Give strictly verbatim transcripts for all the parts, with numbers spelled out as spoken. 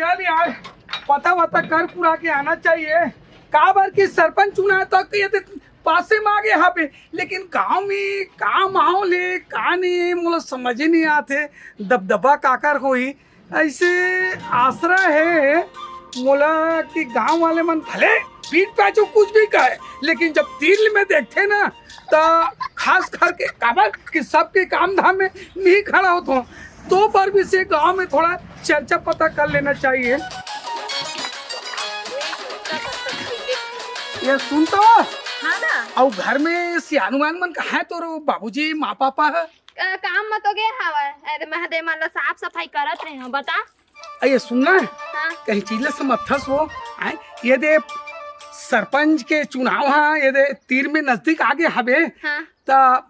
चल यार, पता वता कर पुरा के आना चाहिए। काबर कि सरपंच चुनाव तक ये तो पासे में आगे हवे, लेकिन गांव में का माहौल है, का नहीं है, मोला समझ ही नहीं आते। दबदबा काकर होही। ऐसे आसरा है मोला कि गांव वाले मन भले पीठ पाछू कुछ भी कहे, लेकिन जब दिल में देखते ना, तो खास करके काबर कि सबके काम धाम में नहीं खड़ा होता हूँ, तो पर भी से गांव में थोड़ा चर्चा पता कर लेना चाहिए। ये सुन तो। हाँ ना। अउ घर में सियानुमान मन कहाँ है तोर बाबूजी, माँ पापा है? अ, काम म तो गे हवय। अरे महादेव मन ला साफ सफाई करत रहे हो, बता। अ, ये सुन ना। हाँ। कहीं चीज ला समझथस वो। आय, ये दे सरपंच के चुनाव हा, ये दे तीर में नजदीक आगे हवे। हाँ। त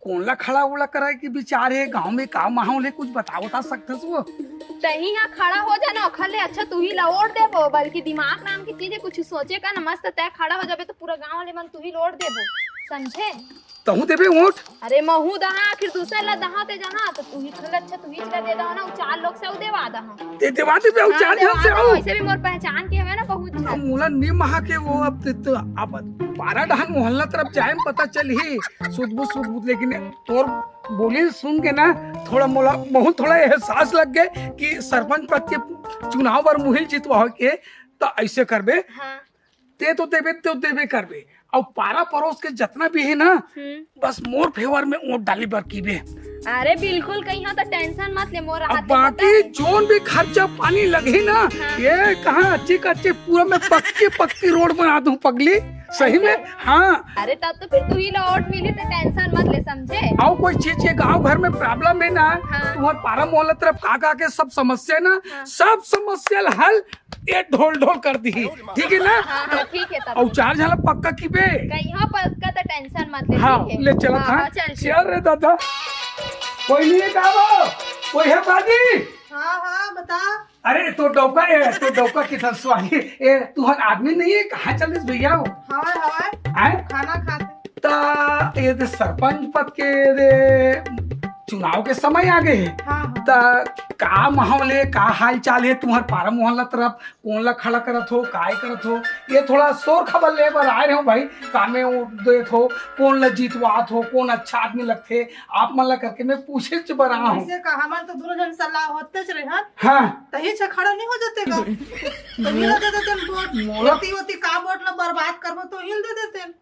कोन ला खड़ा उड़ा कराए के विचार हे, गांव में का माहौल हे, कुछ बता, बता सकथस वो? तही हा खड़ा हो जाना, ओखर ले अच्छा तुही ला वोट देबो, बल्कि दिमाग नाम की चीज हे, कुछ सोचे का ना, मस्त तय खड़ा हो जाबे तो पूरा गांव वाले मन तुही ला वोट देबो, समझे? तहूँ देबे वोट? अरे महू दहा, आखिर दूसर ला दहा ते जहाँ, तो तुही खल अच्छा तुही ला दे दहा ना, उ चार लोग से उ देवा दहा। ते देवा देबे, उ हाँ, चार जन से देवा दहा, उ। वैसे भी मोर पहचान के हवे ना बहुत अब झन। मोला नी महा के वो अब ते तो, अब पारा डहन मोहल्ला तरफ जाए में पता चलही, सुधबुध सुधबुध, लेकिन तोर बोली सुन के ना थोड़ा मोला, बहुत थोड़ा एहसास लग गए कि सरपंच पद के चुनाव बर मुहिल जितवा हो के, त ऐसे करबे, हाँ। ते तो देबे, ते तो देबे करबे, अउ पारा परोस के जतना भी हे ना, हम्म। बस मोर फेवर में वोट डाली बर कीबे। अरे बिल्कुल, कहीं हो तो टेंशन मत ले, मोर अब हाथ में बाकी पता है। जोन भी खर्चा पानी लगही ना, हाँ। ये कहाँ अच्छी कच्ची पूरा मैं पक्की पक्की रोड बना दूं पगली, सही में। हाँ। अरे तब तो फिर तुही ला वोट मिली, तो टेंशन मत ले, समझे? अउ कोई चीज के गांव घर में प्रॉब्लम है ना, हाँ। तुम्हार पारा मोहल्ला तरफ का का के सब समस्या है ना, हाँ। सब समस्या ला हल ये ढोल ढोल कर दी, ठीक है ना? हाँ, हाँ, ठीक है तब। अउ चार झन ला पक्का कीबे। कहीं हो पक्का, तो टेंशन मत ले, हाँ, ठीक है? ले चलत हाँ, हाँ। हाँ, चल, चल। चल रे दादा, कोई नहीं है का वो? कोई है बाजी? हाँ, हाँ, बता। अरे तो डौका, ए, तो डौका किधर स्वाही? ए, तुहर आदमी नहीं है, कहाँ चलिस भैया हो? हवय, हवय। आय? खाना खाते। त ये दे सरपंच पद के दे चुनाव के समय आ गए हे। हाँ, हाँ। त का माहौल हे, का हाल चाल हे, तुम्हर पारा मोहल्ला तरफ कोन ला खड़ा करत हो, काय करत हो? ये थोड़ा शोर खबर ले बर आए रहे हो भाई, कामे वो देत हो, कोन ला जीतवात हो, कोन अच्छा आदमी लगथे, आप मन ला करके मैं पूछे च बर आया हूँ। ऐसे का, हमन तो दोनों जन सलाह होते च रहन। हाँ। तही छे खड़ा नहीं हो जाते गा। तो ही ला दे देते वोट। मोला होती होती का वोट ला बर्बाद करबो तो ही दे देते।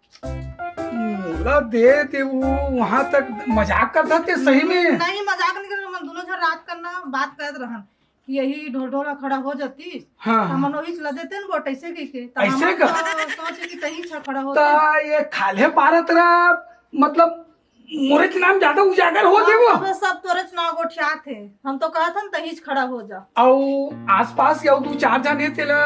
मोला दे दे, वो वहां तक मजाक करत हे सही में। नहीं, मजाक नहीं करत, हमन दोनों झन रात करना बात करत रहन कि यही ढोल ढोला खड़ा हो जाती, हाँ। हमन वही चला देते न वोट, ऐसे कह के। तो ऐसे हमन का? तो सोचे कि तही छा खड़ा होते। ता ये खाल्हे पारा तरफ, मतलब, मोरे के नाम ज्यादा उजागर हो थे वो। हाँ, सब, सब तोरे च नाव गोठियात हे। हम तो कहत हन तहीच खड़ा हो जा। अउ आसपास के अउ दू चार झन हे तेला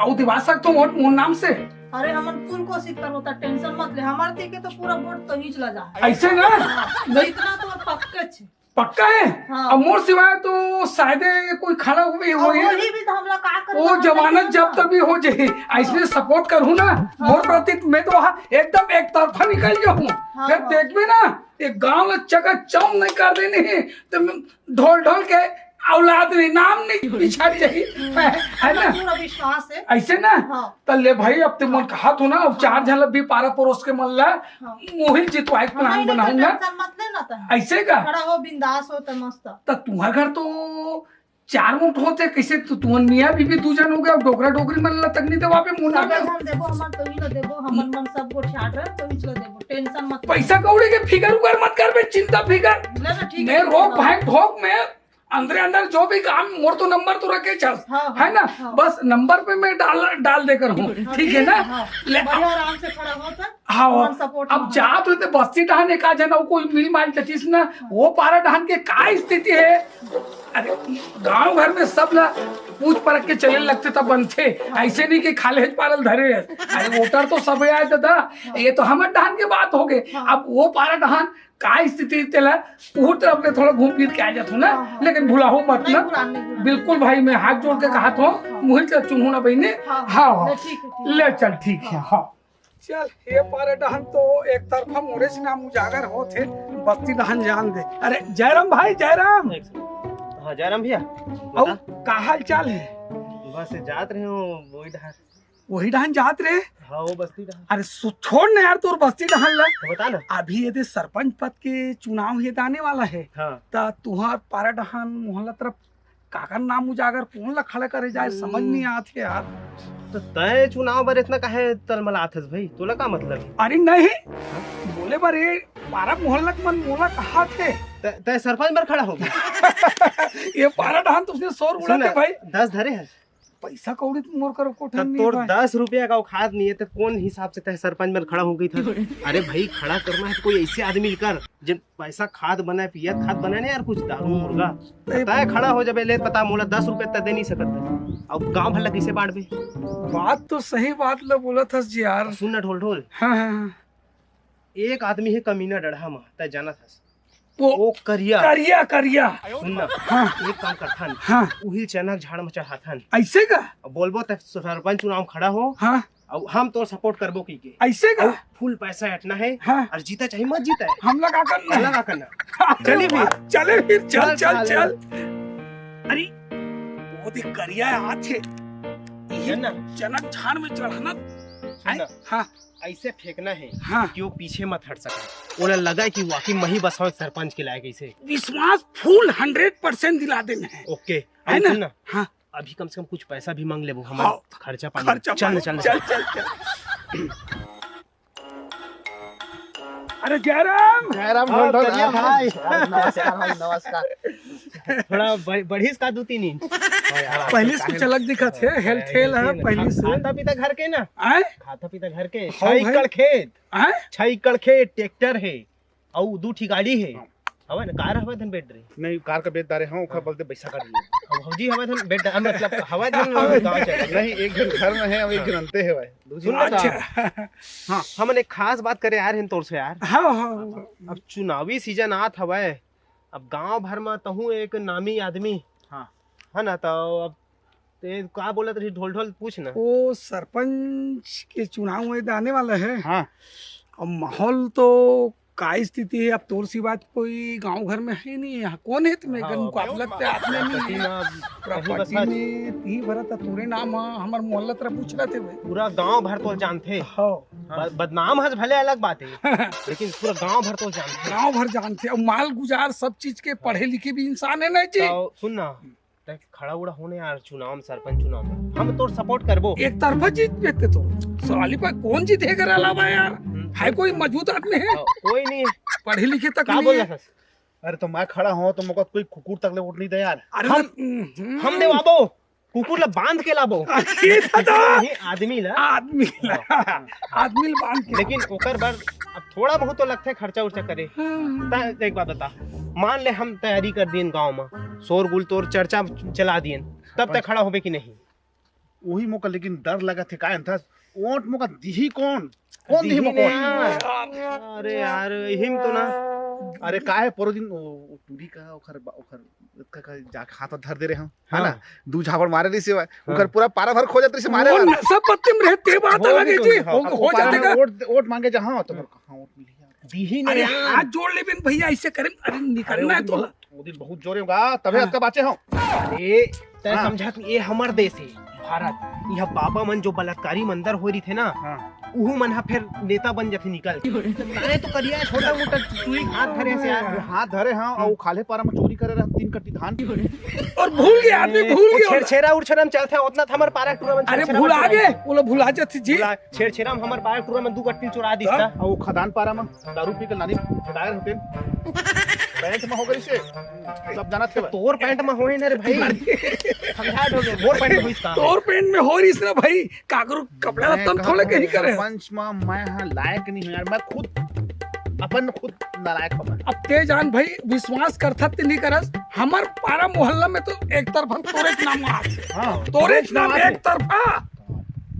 अउ दिवा सकत हो वोट मोर नाम से। अरे हमन फुल कोशिश करबो, त टेंशन मत ले, हमर ती के तो पूरा वोट तहीच ला जा। ऐसे ना? हाँ, इतना तो पक्का छे। पक्का है? हाँ। अब मोर सिवाय तो शायद कोई खड़ा हुए अब होए। वही भी तो हमला का करे, वो तो हमला जमानत नहीं जब्त होता। भी हो जाए, ऐसने सपोर्ट करूँ ना, हाँ। मोर प्रति मैं तो वहाँ एकदम एक तरफा निकल जाऊँ। हाँ, फिर हाँ। देखबे ना, एक गांव ला चकाचौंध नहीं कर देने हे, तो मैं ढोल ढोल के औलाद नहीं, नाम नहीं पिछड़ जाही, है, है ना? पूरा विश्वास है। ऐसे ना? हाँ। त ले भाई, अब ते मन कहा तो ना, अब चार झन ला भी पारा परोस के मन ला हाँ। मोहिल जितवाए के हाँ, प्लान नहीं, नहीं, बनाऊंगा। टेंशन मत लेना तहन। ऐसे का? खड़ा हो, बिंदास हो, त मस्त। त तुम्हार घर तो चार मुठ होते, कैसे तु-, तुमन मियाँ बीबी दू झन हो गए, अब डोकरा डोकरी मन ला तक नहीं देवाबे, मुन्ना सबे में। झन देबो, हमन तो ही ला देबो, हमन मन सब गोठियात रहे, तो ही ला देबो, टेंशन मत ले। पैसा कौड़ी के फिकर उकर मत करबे, चिंता फिकर। ले ना, ठीक मैं है, रोक हाँ। भाई ठोक में अंदरे अंदर जो भी काम, मोर तो नंबर तो रखे छस, हाँ, हाँ, है ना? हाँ। बस नंबर पे मैं डाल, डाल देकर हूँ, हाँ, ठीक है ठीक ना? है, हाँ। ले, बढ़िया, आराम से खड़ा हो त, हाँ, हम सपोर्ट अब में जात होते बस्ती डहान एक आध झन अउ कोई मिल माल जतिस ना, हाँ। वो पारा डहान के का स्थिति है? अरे, गांव घर में सब ला पूछ परख के चले लगते तब बनते, हाँ। ऐसे नहीं कि खाले पारल धरे रहे। अरे, वोटर तो सब आए दादा, हाँ। ये तो हमर डहान के बात हो गए। हाँ। अब वो पारा डहान का स्थिति तेला, उहू तरफ ले थोड़ा घूम फिर के आ जात हूँ ना, हाँ, हाँ। लेकिन भुलाहू मत नहीं ना। भुलान, नहीं भुलान। बिल्कुल भाई, मैं हाथ जोड़ के हाँ, कहा था, हाँ। मुहिल से चुनहू ना बहिनी। हाँ, हाँ, हाँ, हाँ। ले ठीक है, ठीक ले है। चल, ठीक है, हाँ। हाँ। चल, ये पारे डहन तो एक तरफा मोरेच नाम उजागर होत हे, बस्ती डहन जान दे। अरे, जयराम भाई, जयराम। एक second। हाँ, जयराम भैया, अउ बता। का हाल चाल हे? बस जात रहे हो वही डहर। वही डहन जात रहे? हाँ, वो बस्ती डहर। अरे सु-, छोड़ ना यार, तोर बस्ती डहन ला। तो बता ना। अभी ये दे सरपंच पद के चुनाव ये दे आने वाला हे। हाँ। त तुहार पारा डहन मोहल्ला तरफ काकर नाम उजागर, कोन ला खड़ा करे जाए, समझ नहीं आत हे यार। तो तय चुनाव बर इतना काहे तलमलात हस भाई? तोला का मतलब हे? अरे नहीं, बोले बर ये पारा मोहल्ला के मन मोला कहा थे। तय, तय सरपंच बर खड़ा होगे? ये पारा डहन तुमने शोर सुन उड़ाते ना, भाई। दस धरे हस। पैसा कौड़ी तो मोर कर कोठा तब नहीं तोर भाई। दस रुपया का औकात नहीं है, तो कौन हिसाब से तय सरपंच बर खड़ा हो गई था? अरे भाई, खड़ा करना है तो कोई ऐसे आदमी कर, जिन पैसा खात बनाए, पियत खात बनाए ना यार, कुछ दारू मुर्गा। ए, तय खड़ा हो जाबे, ले पता मोला दस रुपया तय दे नहीं सकत। अब गांव भर ला कैसे बांटबे? बात तो सही बात ला बोलत हस जी यार। सुन ना ढोल ढोल। हाँ, हाँ, हाँ। एक आदमी हे कमीना डढ़ा मा, तय जानत हस। वो वो करिया। करिया, करिया। सुन ना, हाँ। एक काम करथन। हाँ। उही चना के झाड़ में चढ़ाथन। ऐसे का? अब बोलबो त सरपंच चुनाव में खड़ा हो। हाँ। अब हम तोर support करबो की के। ऐसे का? अब full पैसा अटना है। हाँ। और जीता चाहे मत जीता है। हमला का करना है? हमला का करना? चली फिर। चले फिर, चल, चल, चल, चल। चल। अरे, वो देख करिया आत हे। ये चल ना। चना के झाड़ में चढ़ाना। सुन ना। हाँ। ऐसे फेंकना है हाँ। कि वो पीछे मत हट सके। ओला लगा कि वाकई मही बसाव सरपंच के लायक ऐसे। विश्वास full hundred percent दिला देना है। OK, है अब ना? सुन ना, हाँ। अभी कम से कम कुछ पैसा भी मांग लेबो, हमारा हाँ। खर्चा पानी। खर्चा चल, पानी। चल, चल, चल। अरे जयराम। जयराम हाँ, ढोल ढोल। करिया भाई। अरे नमस्कार भाई, नमस्कार। थोड़ा ब-, बढ़ीस का दो तीन इंच। हाँ यार, पहली से काहे कुछ अलग दिखत हे, health हेल हे, पहली से। खाता पीता घर के ना? आय? खाता पीता घर के। हाँ छह भाई। एकड़ खेत। आय? छह एकड़ खेत, ट्रैक्टर हे, अउ दू ठी गाड़ी हे। हाँ। हवय ना, कार हवय धन बेच रही। नहीं, कार का बेच डारे हूँ, ओखर हाँ। बलते पैसा काट लिए। अब भौजी हवय धन बेच डारे, मतलब हवय धन हवय। गाँव चले। नहीं, एक घर घर में है, अब एक हाँ। घर अंते है भाई। दू सुन ना, अच्छा। हाँ। हमन एक खास बात करे यार, हिन तोर से यार। हाँ, हाँ, हाँ। अब चुनावी season आत हवय, अब गांव भर में तहूँ एक नामी आदमी हाँ। है ना, तो अब ते का बोलत रही, ढोल ढोल पूछ ना। वो सरपंच के चुनाव में तो आने वाला है। हाँ। अब माहौल तो का स्थिति है, अब तोर सिवा कोई गांव घर में है नहीं, यहाँ कौन है तुम्हें हाँ, गन अब मुकाबला पे आदमी नहीं प्रॉपर्टी है। में अब कहीं बस प्रॉपर्टी आज में ती भरा था तोरे नाम है, हमार मोहल्ला तरफ पूछ रहे थे भाई। पूरा गांव भर तो जानते। हाँ। ब-, बदनाम हस भले अलग बात है, लेकिन पूरा गांव भर तो जानते। गांव भर जानते, अब माल गुजार सब चीज के पढ़े लिखे भी इंसान है ना जी। तो सुन ना, तै खड़ा उड़ा होने यार, चुनाव में, सरपंच चुनाव में हम तोर support करबो। एक तरफा जीत लेते तो। सवाली पर कौन जीते कर अलावा यार? हम्म। है कोई मौजूद आदमी है? हाँ, कोई नहीं है। पढ़े लिखे तक का नहीं बोल है। रहा था? अरे तो मैं खड़ा हूँ तो मुझको कोई कुकुर तक ले वोट नहीं दे यार। अरे हम, हम्म। हम देवाबो, कुकुर ला बांध के लाबो। ये था तो। नहीं, आदमी ला। आदमी ला। हाँ। आदमी ला बांध के। लेकिन ओकर बर अब थोड़ा बहुत तो लगथे खर्चा उर्चा करे। हाँ। ता एक बात बता, मान ले हम तैयारी कर दियन गांव में, शोरगुल तोर चर्चा चला दियन, तब तक खड़ा होबे कि नहीं? वही मौका, लेकिन डर लगा थे, का था, वोट मौका दिही कौन? कौन दिही दिही मौका? नहीं। अरे यार, हिम तो ना। अरे काहे परो दिन ओ, ओ टूरी का ओखर बा-, ओखर का, का जाके हाथ धर दे रहे हम, है हाँ। ना? दू झापड़ मारे रही से, हाँ। ओखर पूरा पारा भर खो जात रही से मारे वो वाला। नशा पत्ती में रहते बात वो अलग भी है तो जी। है, हाँ। हो, अब हो वो पारा जाते में का। वोट, वोट मांगे जहाँ तो हाँ। कहाँ वोट मिली यार? दिही अरे नहीं यार। हाथ जोड़ ले बिन भैया, ऐसे करें, अरे अरे निकलना वो है दिन तो। बहुत, वो दिन बहुत जोरे होगा, तबे हाँ। अतका बाचे हो। अरे तय हाँ। समझा कि ये हमर देश है भारत, यहाँ बाबा मन जो बलात्कारी मंदर हो रही थे ना, हाँ। उहू मन हा फिर नेता बन जाथे निकल। तारे तो करिया छोटा मोटा चुई हाथ धरे से यार। वो हाथ धरे हाँ, और वो खाले पारा में चोरी करे रहा तीन कट्टी धान। और भूल गया आदमी, भूल वो गया। छेरछेरा उरछेरा में चलथे, उतना था हमारे पारा टूरा में अरे छेरछेरा भुला में गए, चलथे। वो लोग भुला जाते जी। भुला, छेरछेरा में हमारे पारा टूरा में दू कट्टी चोरा दिस था। और वो खदान पारा में दारू पी के लानी फटायर होते। पैंट में हो गई से, सब जाना थे भाई। तोर पैंट में होए ना रे भाई। समझा दो, मोर पैंट में होइस का? तोर पैंट में हो रही ना भाई। काकरो कपड़ा मैं लत्ता में कहा थोड़े कहीं करे। सरपंच में मैं हाँ लायक नहीं हूँ यार, मैं खुद अपन खुद नालायक हूँ मैं। अब ते जान भाई, विश्वास करथस ते नहीं करस, हमर पारा मोहल्ला में तो एक तरफा तोरे के नाम आथे। हाँ, तोरे के नाम आथे। एक तरफा।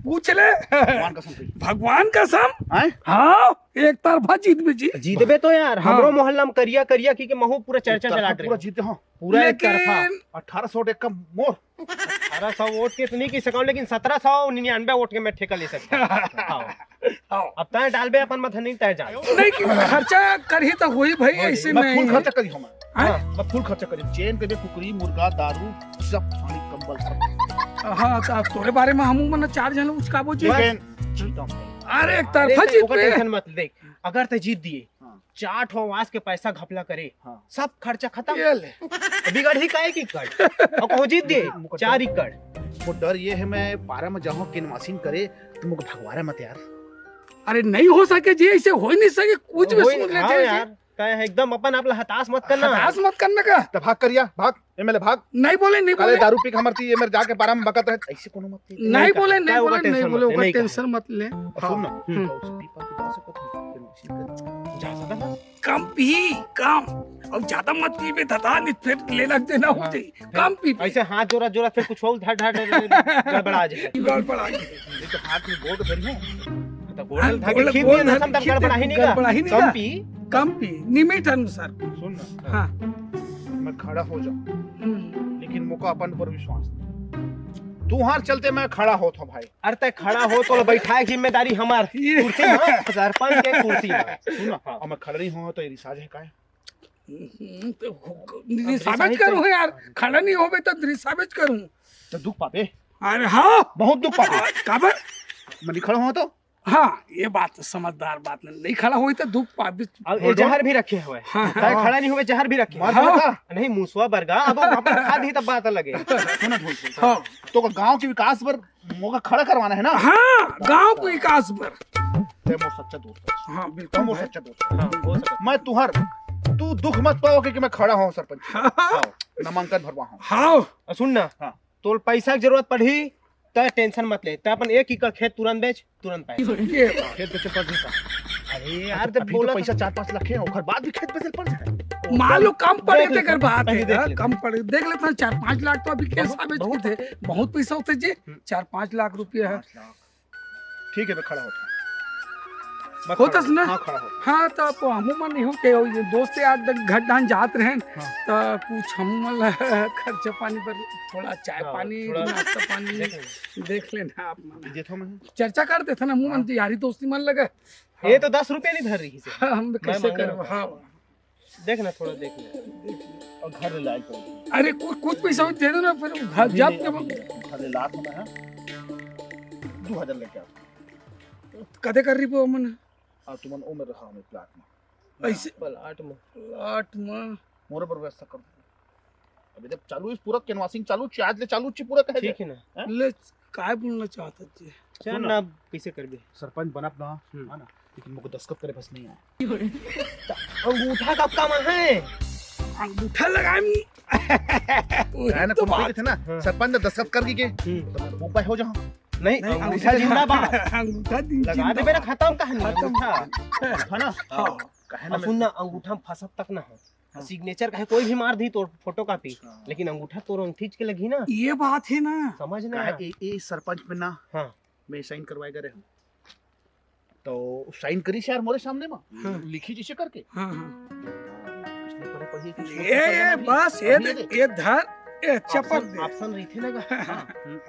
पूछ ले। भगवान कसम से। भगवान कसम। हैं? हाँ। एक तरफा जीतबे जी। जीतबे तो यार, हाँ। हमरो मोहल्ला में करिया करिया की के महू पूरा चर्चा एक तरफा चलात रहे। पूरा जीते हो। पूरा एक तरफा। लेकिन अठारह सौ वोट एक का मोर। अठारह सौ वोट के तो नहीं कह सकूं, लेकिन सत्रह सौ निन्यानवे वोट के मैं ठेका ले सकता हूँ। हाँ। हाँ। अब तय डालबे अपन मत नहीं तय जान। नहीं कि खर्चा करही तो होई भाई, हाँ जी। ऐसे मैं फुल नहीं। खर्चा करी हूँ मैं। हाँ? हाँ, मैं फुल खर्चा करी। चैन के कुकरी, मुर्गा, दारू, सब साड़ी, कंबल, सब। हाँ, तो अब तोरे बारे में हमू मन चार जन उचकाबो जी। लेकिन जीतम। अरे, एक तरफा अरे, जीत ओकर पे। टेंशन मत ले। अगर तय जीत दिए, हाँ। चार ठो आवास के पैसा घपला करे, हाँ। सब खर्चा खत्म। ये ले। बिगड़ ही का एक एकड़। और कहूँ जीत दिए, मुकदमा। चार एकड़। वो डर ये है, मैं पारा में जाऊँ किनवासिन करे, तो मुझे भगवारा मत यार। अरे, नहीं हो सके जी, ऐसे हो ही नहीं सके, कुछ भी होई सुन नहीं, लेते हाँ हैं जी। यार, का है, एकदम अपन आप ला हताश मत करना। हताश मत करना का। तो भाग करिया, भाग, एमएलए भाग। नहीं बोले, नहीं काले बोले। दारू पी के हमर ती, ये मेरे जाके पारा में बकत रहे, ऐसे कोनो मत कही। नहीं बोले, नहीं का बोले, ओकर नहीं टेंशन बोले, मत ले, ओकर नहीं टेंशन कहा। मत ले। और सुन ना, हाँ। हम्म। तो उसे पी पा के जा सकत है, किनवासिन करे। जा सकत है। कम पी, कम। अब ज्यादा मत पीबे दादा, नहीं फिर ले लग देना हो हाँ। जाई। कम पी। ऐसे हाथ जोरा जोरा फिर कुछ और धड़ धड़ गड़बड़ा जाए। गड़बड़ा जाए। ये तो हाथ में गोड़ धरी है। तो गोड़ हाँ, धर के गोड़, खींच गोड़ दिया ना, धर सब के तब खींच गड़बड़ा ही दे, नहीं का। गड़बड़ा ही नहीं कम का। पी। कम पी, निमित अनुसार पी। सुन ना। हाँ। मैं खड़ा हो जाऊं, हम्म। लेकिन मोका अपन पर विश्वास नहीं। तुहार चलते मैं खड़ा होत हूँ भाई। अरे तय खड़ा हो तो बैठाए जिम्मेदारी हमार। ये। कुर्सी में, सरपंच के कुर्सी में। सुन ना, हाँ। अब मैं खड़ा नहीं हूँ तो ये रिसाज है का है? हम्म, तो हो-, अब रिसाबित रिसाबित करूँ कर। यार, खड़ा नहीं होबे तो रिसाबित करूँ। तो दुख पाबे। अरे हाँ। बहुत दुख पाबे। आ, काबर? मैं नहीं खड़ा हुआ तो? हाँ, ये बात तो समझदार बात नहीं, नहीं खड़ा होई तो दुख पाबे। अब ये जहर भी रखे हुए। हाँ, तय हाँ। खड़ा नहीं हुए, जहर भी रखे। मार हाँ। देता। नहीं, मुसवा बरगा, अब अपन खा दी तब बात अलग है। सुन ना, ढोल, ढोल। हाँ। तो का गांव के विकास पर मोका खड़ा करवाना है ना? हाँ, गांव के विकास पर। तय मोर सच्चा दोस्त है। हाँ, बिल्कुल तय मोर भाई। सच्चा दोस्त है। हाँ, हो सकता। मैं तुहर, तू दुख मत पाओ कि, कि मैं खड़ा हूँ सरपंच। हाँ। हाँ, नामांकन भरवा हूँ। हाँ। और सुन ना, हाँ। तोल पैसा की जरूरत पड़ी, तय टेंशन मत ले, तय अपन एक एकड़ खेत तुरंत बेच, तुरंत पैसा। ये खेत बेचे पड़ नहीं पा। अरे यार, जब अभी तो बोला पैसा था। चार पाँच लाख है, ओकर बाद भी खेत बेचे पड़ जाए। मान लो कम पड़े देख ले, तेकर बात पहले है, देख हाँ, ले। कम पड़े, देख लेता हूँ, चार पाँच लाख तो अभी खेत बहुत, साबित बहुत। की थे, बहुत पैसा होते जी, हम्म। चार पाँच लाख रुपया है। पाँच लाख। ठीक है, मैं खड़ा होता हूँ। मैं होता खड़ा हूँ। हाँ, खड़ा हो। हाँ, तो अब हमू मन नहीं हो के हो, ये दोस्त यार द-, घर डान जात रहे हैं, हाँ। तो कुछ हमू मन ला खर्चा पानी पर थोड़ा चाय हाँ, पानी, थोड़ा नाश्ता पानी देख लेंगे। देख लेना आप मन। देता हूँ मैं। चर्चा कर देता ना, हमू मन हाँ। तो यारी दोस्ती मन लगा। ये तो दस रुपया नहीं धर रही से। हाँ, हम मैं कैसे मांगे करबो? होता। हाँ। देख ना, थोड़ा देख ले। देख ले। और घर ले लाए तो। अरे, कुछ, कुछ पैसा दे दो ना, फिर घर अभी जाप नहीं, के अभी नहीं। घर ले लात होना है। दो हज़ार लेके आओ। कदे कर रही वो मन? आ, तुमन ओ में रहा, हमें प्लाट में। ऐसे? प्लाट में। प्लाट में। मोरे पर व्यवस्था कर दो। अभी जब चालू इस पूरा कैनवासिंग चालू, आज ले चालू ची पूरा कहे ठीक दे। है ना? हैं? ले, काय बोलना चाहता जी? चल सुन ना, ना। अब कैसे करबे? सरपंच बनब ना, हम्म। है ना? लेकिन मुझे दस्तखत करे बस नहीं आया। अंगूठा कब काम है? अंगूठा लगाए में। वही है ना, तो तुम बात। कही थे ना, हाँ। सरपंच ने दस्तखत कर दी के, हम्म। तो मैं बम्बई हो जाऊँ। नहीं, नहीं, अंगूठा अंगूठा जिंदाबाद। अंगूठा दिन लगा दे जिंदाबाद। मेरा खत्म कहानी, खत्म। अंगूठा। है ना? हाँ। कहे ना अब सुन ना, अंगूठा में फंसब तक ना हो। हाँ। सिग्नेचर कहे कोई भी मार दी तोर फोटो कॉपी, हाँ। लेकिन अंगूठा तोर अंगठीच के लगी ना। ये बात है ना। समझ ना। कहे ए, ए सरपंच में ना, हाँ। मैं साइन करवाए गए हूँ। तो साइन करी यार मोरे सामने में, हाँ। लिखी जैसे करके। हाँ, हाँ। इसने पढ़े पढ़ी कि ये, छोटे ये, पढ़े ना बस, ये अभी दे, ये ये धर, ये चपक ऑप्शन, दे। ऑप्शन रही थे ना। हाँ। हम्म।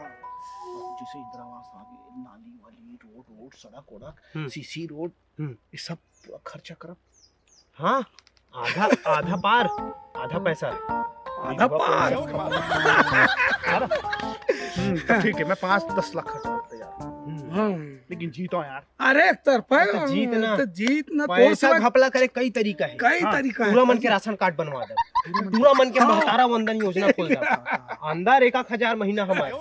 जैसे इंदिरा आवास आ गई, नाली वाली, रोड, रोड, सड़क, वड़क, हम्म। सीसी रोड, हम्म। ये सब पूरा खर्चा करब। हाँ, आधा, आधा पार, आधा पैसा। आधा पार। हम्म, तो ठीक है, मैं पाँच दस लाख खर्च करते यार। हम्म। हाँ। लेकिन जीतो यार। अरे, एक तरफा तो जीत ना। तो जीत ना, तो पैसा सब घपला करे कई तरीका है। कई हाँ, तरीका है। पूरा मन के राशन कार्ड बनवा दे। पूरा मन के हाँ। महतारा वंदन योजना खोल दे। अंदर एक आध हजार महीना हमारे।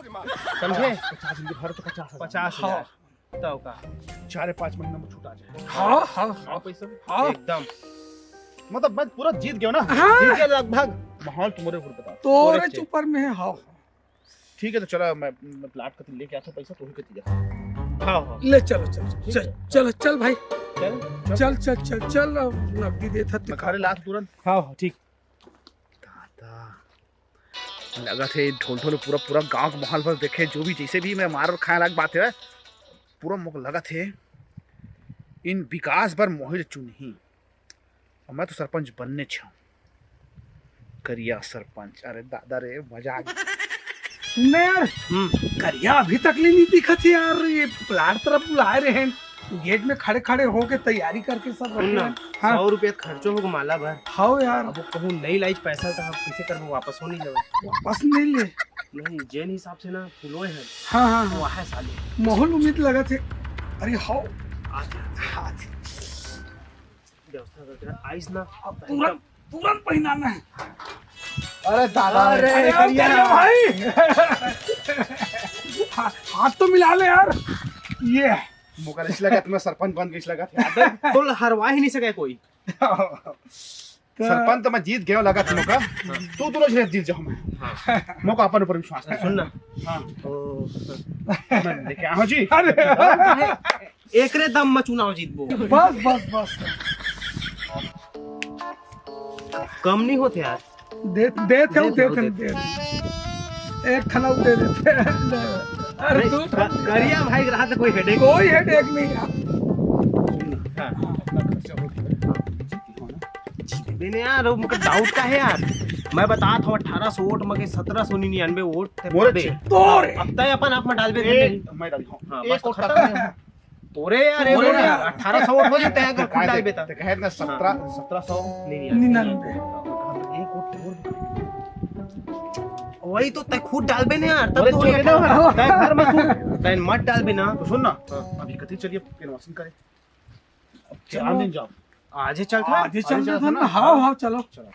समझे? पचास हजार, हर तो पचास हजार। पचास हजार। हाँ। तब का? चार पाँच महीना में छुटा जाए। हाँ, हाँ, हाँ। पैसा भी? हाँ। एकदम। मतलब, मैं पूरा जीत गया ना? हाँ। जीत गया लगभग। माहौल तुम्हारे ऊपर बता। तोरे तोरे ऊपर में है, हाँ। ठीक है, तो चला, मैं, मैं प्लाट का लेके आता हूँ पैसा, तू ही कती जा। हाँ, हाँ। ले, चलो, चलो, ठीक चल, है। चलो, चल भाई। चल। चल, चल, चल, चल, अब नकदी देता मैं खा ले लात तुरंत। हाँ, हाँ, ठीक। दादा, लगत हे ढोल ढोल पूरा, पूरा गांव के माहौल बस देखे, जो भी जैसे भी मैं मार खाए लायक बात है, पूरा मोक लगत हे इन विकास बर मोहित चुनही। और मैं तो सरपंच बनने छाऊं। करिया सरपंच, अरे दादा रे, मजा आ गया। सुनना यार, हम्म। करिया अभी तक ले नहीं दिखत हे यार। ये प्लाट तरफ बुलाए रहे हैं, गेट में खड़े खड़े होके तैयारी करके सब रखे हैं। हाँ। सौ रुपया खर्चो होगा माला भर। हाँ यार। अब वो कहूँ नहीं लाइज पैसा, तो हम कैसे करबो, वापस हो नहीं जावे। वापस नहीं ले। नहीं, जेन हिसाब से ना फुलोए है। हाँ, हाँ, हाँ। वो है साले। माहौल उम्मीद लगा थे। अरे हाँ। आज, आज। व्यवस्था करके आइस ना। अब तुरंत, तुरंत पहनाना है। अरे दादा, अरे, अरे, अरे, करिया। करिया भाई। हा-, हाथ तो मिला ले यार। ये। मोका इस लगा तुम्हें सरपंच बन के इस लगा थे। तो हरवा ही नहीं सके कोई। तो सरपंच तो मैं जीत गयो लगा तुमका। तू दोनों झने जीत जाओ मैं। हाँ। मोका अपन ऊपर विश्वास है। सुन ना। हाँ। ओ। मैं लेके आऊँ जी। अरे। एकरे दम में चुनाव जीतबो। बस, बस, बस। कम नहीं होते यार। दे, दे थे, दे दे थे, थे, दे दे। एक खाना दे देते। अरे नहीं, तू क-, करिया भाई रहा तो कोई हेडेक कोई हेडेक नहीं यार। हाँ। अपना खर्चा होता है। जीते हो ना? जीते ने यार, वो मुझे डाउट का है यार। मैं बता था, अठारह सौ वोट में के सत्रह सौ निन्यानवे वोट थे बोले पाबे। छे। तोरे। अब तय अपन आप में डालबे ए, नहीं। मैं डाली हूँ। हाँ, एक बस तो वोट खत्म तक। है। तोरे यार, तोरे एगो यार। अठारह सौ वोट हो जाते हैं अगर खुद काय डाल दे-, बेटा। ते कहे ना सत्रह, हाँ। सत्रह सौ। नहीं, नहीं, निन्यानवे। एक वोट और। वही तो तय खुद डालबे ना यार, तब अरे तो चलो ये ना। तय घर में सुन, तय मत डालबे ना। तो सुन ना, हाँ। अभी कथी चलिए कैनवासिंग करे। अब चलो। चलो। आज ही चलता है? आज ही चल आज रहा था ना? हाँ, हाँ, चलो। चलो।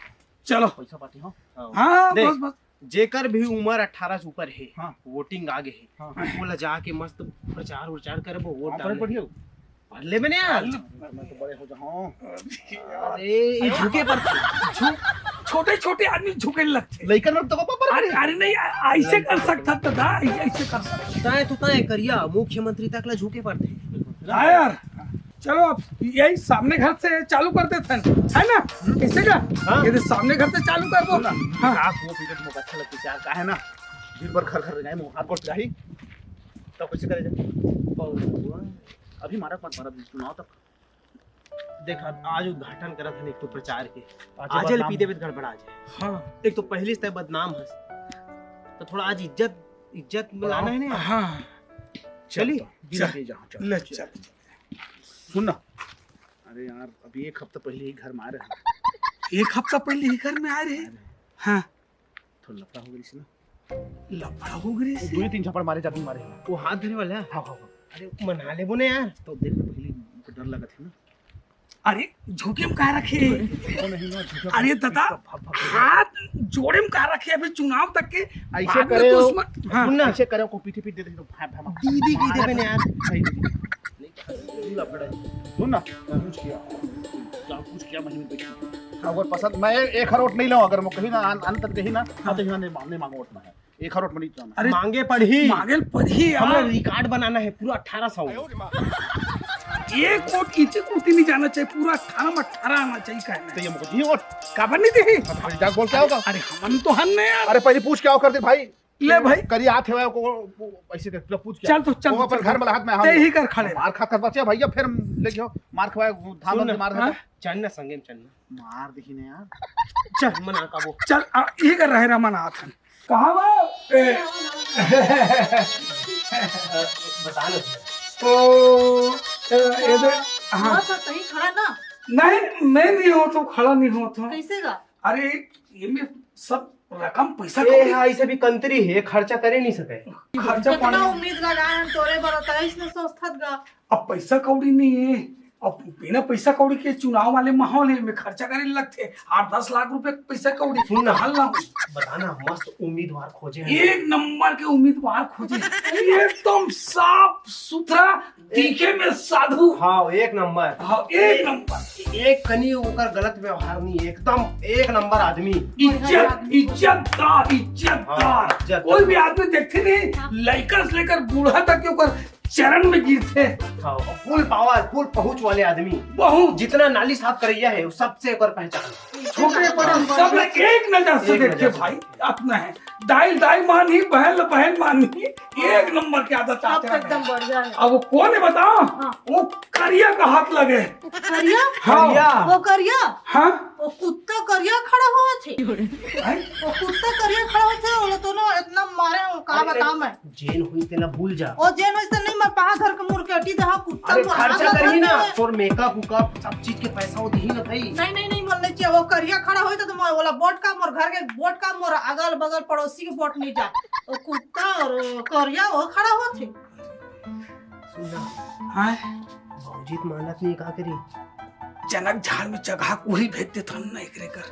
चलो। पैसा पाती हो? हाँ, देख, बस, बस। जेकर भी उम्र अठारह से ऊपर है, हाँ। वोटिंग आ गए है, हाँ। ओला जाके मस्त प्रचार उरचार करबो, वोट हाँ, डालने। पढ़ियो। पढ़ ले मैंने यार। मैं तो बड़े हो जाऊँ। अरे, ये झुके पर झु-, छोटे-छोटे आदमी झुके लगते। लइकन लोग तो को पर अरे, अरे नहीं, आ-, ऐसे कर सकता था, दा, ऐसे, ऐसे कर सकता। ताए तो ताए करिया, मुख्यमंत्री तक ला झुके पड़ते। हाँ यार, चलो अब यही सामने घर से चालू करते थे, है ना? कैसे का? हाँ। ये सामने घर से चालू कर दो। सुन ना, हाँ। आप वो पीरियड में अच्छा लगता है, क्या है ना? दिन भर घर घर जाए, मुंह हाथ गोड़ जाही, तब कैसे करे जाए? अभी मारा मत मारा, चुनाव तक। देख, अब आज उद्घाटन करत हन एक तो प्रचार के। आज आज बदनाम पी देवे तो गड़बड़ा जाए। हाँ। एक तो पहली से तय बदनाम हस। तो थोड़ा आज इज्जत, इज्जत में लाना है ना। हाँ। चली? चल तो, बिना चल। के जहाँ, चल। ले, चल। सुन ना। अरे यार, अभी एक हफ्ता पहले ही घर में आ रहे हैं। एक हफ्ता पहले ही घर में आ रहे हैं? आ रहे हैं। हाँ। थोड़ा लफड़ा हो गई ना। लफड़ा हो गई वो से? दो तीन झापड़ मारे, जाती मारे हैं। वो हाथ धरे वाला? हाँ, हाँ, हाँ। अरे, मना ले बोने यार। तो देख, पहले उनको डर लगा था ना। अरे, झुके में कहा रखे? वो नहीं ना, झुके अरे, में दादा, भाग, भाग, भाग। हाथ जोड़े में कहा रखे? अभी चुनाव तक के ऐसे बाद में करे तो हो, उसमें, हाँ। सुन ना, ऐसे करे हो, को पीठी पीठ दे दे तो भाग, भाग, भाग। दीदी की दे मैंने यार। सही दीदी। नहीं, लफड़ा है। सुन ना, कुछ किया। क्या कुछ किया, महीने देखी। अगर पसंद, मैं एक करोड़ नहीं लूँ, अगर मैं कहीं ना, अन-, अंत कहीं ना, हाँ। तो यहाँ नहीं मांग-, नहीं मांगो वोट में है। एक करोड़ में नहीं जाना। अरे, मांगे पड़ी। मांगे पड़ी, हमरा यार। रिकॉर्ड बनाना है पूरा अठारह सौ। एक वोट इचे कुर्ती नहीं जाना चाहिए, पूरा अठारह में अठारह आना चाहिए, कहना तो है। ये मुझे नहीं वोट। काबर नहीं दी? अब भाई जाके बोल क्या होगा? अरे, हमन तो हन नहीं यार। अरे, पहले पूछ क्या कर दे भाई। ले भाई। करी आत है को, को ऐसे कर, पूछ क्या? चल तो, चल वो तो, अपन चल घर तो। में हाथ में हम ते ही कर खड़े। मार खा कर बचे भैया, फिर लेके हो, मार खवाए, धान सुन ना, मार खा। हाँ? चल ना संगे में चल ना। मार देखी ने यार। चल, मना का वो। चल, आ, ये कर रहे रमन हाथ है। कहाँ बा? ए। अ, बता ना। तो, अ, ये दे, हाँ। हाँ, तो कहीं खड़ा ना। नहीं, मैं नहीं हो तो खड़ा नहीं हो तो। कैसे गा? अरे, ये में सब रकम पैसा ए, कौड़ी। हाँ, इसे भी कंतरी है, खर्चा करे नहीं सके। खर्चा कितना पानी। उम्मीद लगाए हम तोरे बर, तोरे इसने सोचत गा। अब पैसा कौड़ी नहीं है, अब बिना पैसा कौड़ी के चुनाव वाले माहौल है, में खर्चा करे लगते, आठ दस लाख रुपए पैसा कौड़ी। सुन ना, हल ना हो। बताना, मस्त उम्मीदवार खोजे हैं। एक नंबर के उम्मीदवार खोजे हैं। एकदम साफ सुथरा, दिखे में साधु। हाँ, एक नंबर। हाँ, एक नंबर। एक कनी ओकर गलत व्यवहार नहीं, एकदम एक नंबर आदमी। इज्जत, इज्जतदार, इज्जतदार। हाँ, इज्जतदार। कोई भी आदमी देखते नहीं, हाँ। लड़का से लेकर बूढ़ा तक के ओकर चरण में गिरते। हाँ, और full power, full पहुंच वाले आदमी। बहुत। जितना नाली साफ करैया है, वो सबसे ओकर पहचान। छोटे बड़े सब में एक नजर से एक देखते नजर से। भाई, अपना है। दाई दाई मानही, बहन ल बहन मानही। एक नंबर के आदत अब आते तो हैं। एकदम बढ़िया है। अब वो कौन है बताओ? हाँ। वो करिया का हाथ लगे। करिया? हाँ। करिया। वो करिया? हाँ। वो कुत्ता करिया खड़ा हुआ थे। हैं? वो कुत्ता करिया खड़ा हुआ थे, वो तो ना इतना मारे हो, का अरे, बताऊं मैं? जेन हुई तेला भूल जा। ओ जेन हुई से नहीं, मैं पहा धर के मुड़ के अटी दहा कुत्ता अरे, मोर खर्चा हाथ करी ना, लगा। तोर मेकअप उकअप सब चीज के पैसा वो दिही ना भाई। नहीं, नहीं, नहीं, मोर नहीं चाहिए। वो करिया खड़ा होई तो, तो मोर वाला बोट का, मोर घर के बोट का, मोर अगल बगल पड़ोसी के बोट नहीं जा। वो कुत्ता और करिया वो खड़ा होत हे। सुन ना, हाँ? भौजी त मानत नहीं, का करी? चनक झाड़ में चगहा कुही भेज देथन ना एकरे कर।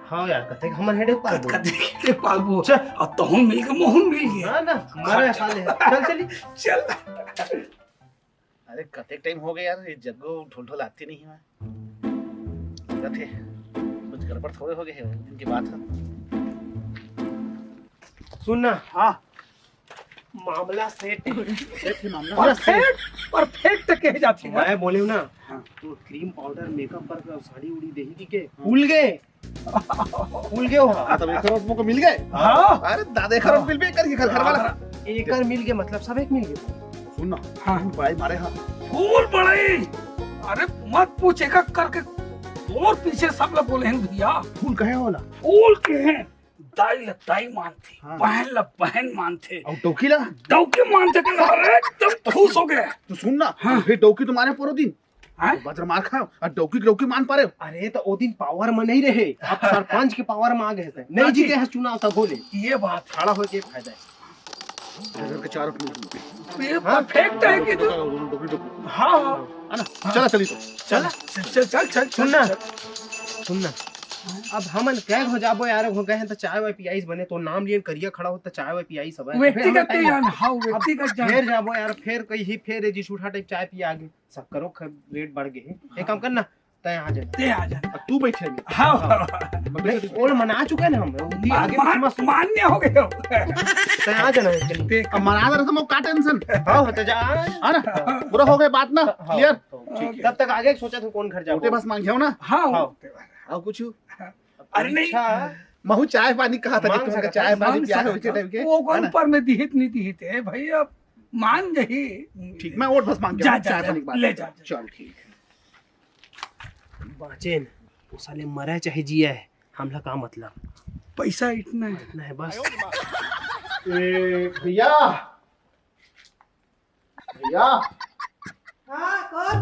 हाँ यार, कते हमन हेडे पालबो। कते के पालबो। चल। अब तहूँ मिल के महूँ मिल गए। हाँ ना, मरे साले। चल चली। चल। अरे, कतेक टाइम हो गया यार, ये जग्गो ढोल ढोल आती नहीं है। लगत हे, कुछ गड़बड़ थोड़े हो गए है, उस दिन की बात है। सुन ना। हाँ। मामला सेट है। सेट है मामला। पूरा सेट। परफेक्ट, परफेक्ट कहे जाती है। मैं बोले हूँ ना, हाँ। तो क्रीम पाउडर, मेकअप पर साड़ी उड़ी देही कि के? हाँ। भूल गए। भूल गए हो? हाँ, तब एक करोड़ तुमको मिल गए। हाँ। अरे दादा, एक करोड़ हाँ। मिल भी करके घर, घर वाला। हाँ। एकर मिल गए, मतलब सब एक मिल गए। सुन ना, हाँ। भाई मारे हाँ। फूल बड़ई। अरे मत पूछ, एक एक करके और पीछे सब लोग बोले हैं भैया। फूल कहे होला? फूल के हैं। दाई ल दाई मानथे, हाँ। बहन ल बहन मानथे। अउ डौकी ला? डौकी मानथे के अरे एकदम खुश हो गए। तो सुन ना, हाँ। फिर डौकी तुम्हारे परो दिन। हाँ? तो बजर मार खाओ, और डौकी डौकी मान पारे। अरे तो ओ दिन पावर में नहीं रहे, अब सरपंच के पावर में आ गए थे। नहीं हाँ जी। जीते हैं चुनाव तब बोले। ये बात। खड़ा होके फायदा है। घर के चारों ये हाँ। परफेक्ट है कि तू डौकी डौकी। हाँ, हाँ। है ना? चला चली तो। चला, चल, चल, चल, चल, सुन ना। चल। सुन ना, अब हमन कैद हो जाबो यार, हो गए हैं तो चाय वाय पियाईस बने, तो नाम लिए करिया खड़ा हो तो चाय वाय पियाईस सब है। व्यक्तिगत ज्ञान, हाँ, अब व्यक्तिगत ज्ञान। फेर जाबो यार, फेर कहीं फेर जी झूठा टाइप चाय पिया आगे, शक्करो ख-, रेट बढ़ गए है। एक काम करना, तय आ जाना। तय आ जाना। अब तू बैठे नहीं। हाँ, हाँ। हाँ। नहीं, ओल मना चुके हैं ना हम, उनकी मान-, आगे मान-, मत सुन। मान्य हो गए हो। तय आ जाना है, चल। देख। अब मना रहा था, मैं का टेंशन? हाँ, हो तो जा। है ना? हाँ। पूरा हो गए बात ना, हाँ, क्लियर? हाँ, ठीक। तब तक आगे सोचा था कौन घर जाओ। छोटे बस मांगे हो ना? हाँ, हाँ। होते वाला। और कुछ? अरे नहीं। अच्छा। महू चाय पानी कहा था कि मांग तुमका सकत चाय है। पानी मांग पिया है सकत उसी है। टाइम के, वो है कौन ना? पर में दिहित नहीं दिहित है भाई, अब मान जही। ठीक, मैं और बस मांग जा, गया, जा, चाय जा, पानी के बाद। ले जा, जा। चल ठीक है। बाचेन, वो साले मरे चाहे जिए है, हमला का मतलब? पैसा इतना है। इतना है बस। ए, भैया, भैया। हाँ, कौन?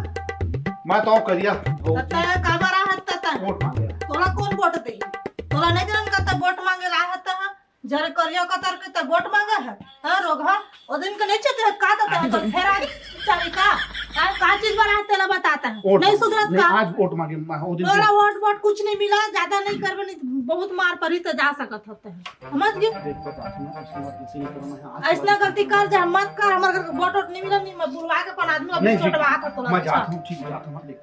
मैं तो करिया। तता काबर आहत तता? वोट मांगे। तोला कौन वोट दे? तोला नहीं जानन का तब वोट मांगे ला आहत हा? जरे करिया कतर के तब वोट मांगे है? हाँ, रोगहा? ओ दिन के नहीं चेते है, का तता है? तो फेर आज चाही का? का, का चीज बना है, तेला बताता है। वोट नहीं मांगे। सुधरत नहीं, का? आज वोट मांगे, मैं, ओ दिन तोला के वोट, वोट कुछ नहीं मिला, ज्यादा नहीं करबे, नहीं, बहुत मार पड़ी तो जा सकत होते हैं। समझ गए? देख, बता, सुनो, ऐसी बात किसी ने करो, मैं आज ऐसना गलती कर जा, मत कर, हमारे घर के वोट वोट नहीं मिला, नहीं, मैं बुलवा के अपन आदमी अभी नहीं, छोटवा ठीक, आता तोला मैं अच्छा। जाता हूँ, ठीक, मैं जाता हूँ, देख,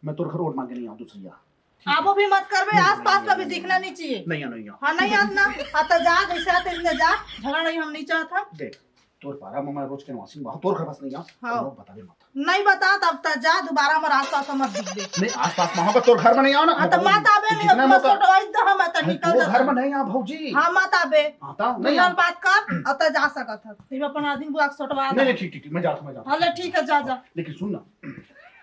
मैं तोर घर वोट मांगे नहीं आऊँ दूसरी जगह। आबो भी मत करबे, नहीं, आसपास नहीं, का भी नहीं, दिखना नहीं चाहिए। नहीं, नहीं, नहीं। हाँ, नहीं आना, हाँ, तो जा, जैसे आते हैं, जा, झगड़ा नहीं, हम नहीं चाहत हम। देख, तोर पारा में मैं रोज के निवासी में, तोर घर पास नहीं आऊँ, हाँ। तो लोग बताबे मत। नहीं बता, तब तक जा, दोबारा हमारे आसपास मत दिखबे। नहीं, आसपास में होगा, तोर घर में नहीं आऊँ ना, हाँ, तो मत आबे, नहीं, जितना अपना मौका सोटवाई तो हम तो अरे, निकल तोर जाता। घर में नहीं आ, भौजी। हाँ, मत आबे। हाँ, तो नहीं दुनिया आ। बात कर, अब तो जा सकत है। तू अपन आदमी बुला के सोटवा नहीं, दे। नहीं, ठीक, ठीक, ठीक, मैं जाता हूँ, मैं जाता हूँ। हाँ, ले, ठीक है, जा, जा। लेकिन सुन ना,